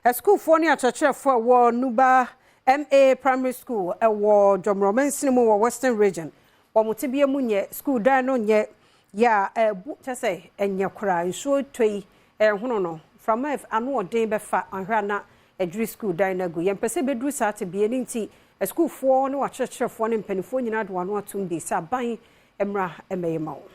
Asukuufoɔ ne akyerɛkyerɛfoɔ a ɛwɔ Nuba MA Primary School ɛwɔ Jomoro mansini mu wɔ Western Region, wɔn tebea mu nyɛ. Sukuu dan no nyɛ yɛ a ɛbu kyɛ sɛ ɛnyɛ koraa. Nsuo tɔ yi ɛhono no, mframa ano ɔden bɛfa ahwɛ ana adwiri sukuu dan no agu. Yɛmpɛ sɛ bɛduru saa tebea no nti, asukuufoɔ ne wɔakyerɛkyerɛfoɔ ne mpanimfoɔ nyinaa de wɔn ano atom bi sɛ aban mmra mmɛyɛ ma wɔn.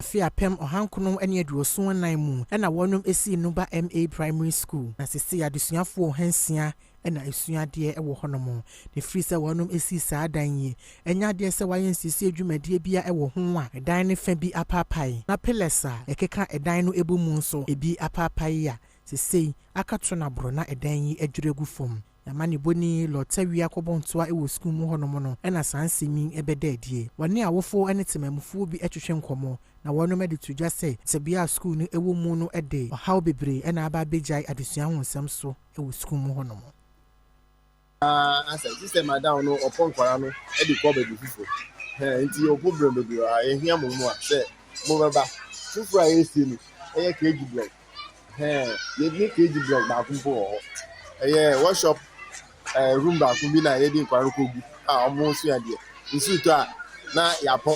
Afe 1974 mu ɛna wɔnom esii Nuba MA Primary School, na sisi adesuafoɔ 600 ɛna esuadeɛ ɛwɔ hɔnom. Na efiri sɛ wɔnom esii saa dan yi, ɛnyɛ adeɛ sɛ wɔayɛ nsiesie dwumadie bia ɛwɔ ho a, ɛdan ne fa bi apaapae, na pillars a ɛkeka ɛdan no ebu mu nso ebi apaapae a sesei akato na borɔ na ɛdan yi adwiri agu fam. Amanebɔni Lɔtawia kɔbɔ ntoa wɔ sukuu mu hɔnom no, ɛna saa nsɛm yi bɛda adie. Wɔne awofoɔ ne temamufoɔ bi twetwe nkɔmmɔ na wɔnom de to dwa sɛ tebea a sukuu no wɔ mu no de ɔhaw bebree ɛna aba abɛgyae adesua ho nsɛm so wɔ sukuu mu hɔnom. Asɛ system adan no, ɔpɔ nkwaraa no de kɔ baabi foforɔ ɛn nti ɔpɔ brɛ bebree a yɛhia mo mu a sɛ mo bɛba foforɔ a yɛsie no, ɛyɛ KG block. Yɛde KG block baako mpo wɔ hɔ, ɛyɛ workshop room baako bi na yɛde nkwaraa no kɔ gu a wɔn sua adeɛ. Nsuo tɔ a na yɛapɔ,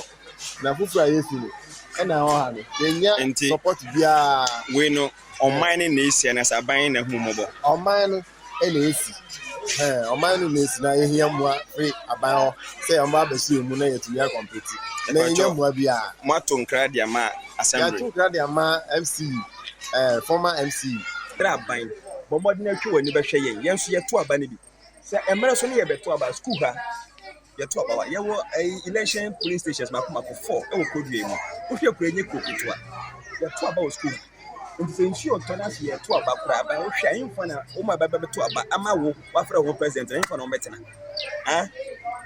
na foforɔ a yɛsi no ɛna ɛwɔ ha no, yɛnya support biara. Wei no, ɔman no na esi anase aban na ehu mmɔbɔ? Ɔman no ɛna esi ɛn ɔman no na esi, na yɛhia mmoa firi aban hɔ sɛ wɔn abɛhyɛ mu na yɛtumi acomplete, na yɛnya mmoa biara. Mo ato nkra de ama assembly? Yɛato nkra de ama MCE, former MCE. Bere aban bɔ mmɔden atwa w'ani bɛhwɛ yɛn, yɛn nso yɛto aba no bi sɛ mmerɛ so no yɛbɛto aba sukuu ha. Yɛto aba wa yɛwɔ ɛyi election polling stations mako mako four ɛwɔ kodua yi mu. Wohwɛ kura nye kuro ketewa, yɛto aba wɔ sukuu mu, nti sɛ nsuo tɔ na sɛ yɛto aba koraa, aban wohwɛ a, ɛnfa na wɔn a bɛbɛ bɛto aba ama wo wafrɛ wo president, ɛnfa na wɔn bɛtena ah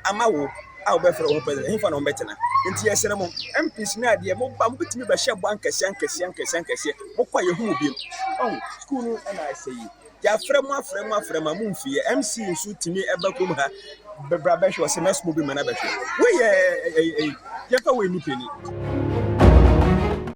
ama wo a wɔbɛfrɛ wo president, ɛnfa na wɔn bɛtena. Nti yɛsrɛ mo MPs ne adeɛ, mo ba mo bitumi bɛhyɛ bɔ ankɛseɛ ankɛseɛ ankɛseɛ ankɛseɛ, mo kɔ a yɛhu mo biem. Ɔho sukuu no ɛna ɛsɛ yi, yɛafrɛ mo, afrɛ mo, afrɛ mo a mo mfie. MC nso tumi ɛba kurom ha bɛbra bɛhwɛ, ɔsɛ mɛsmo bi ma na bɛhwɛ. Wei yɛ ɛɛ ɛɛ yɛmfa wei ni panyin.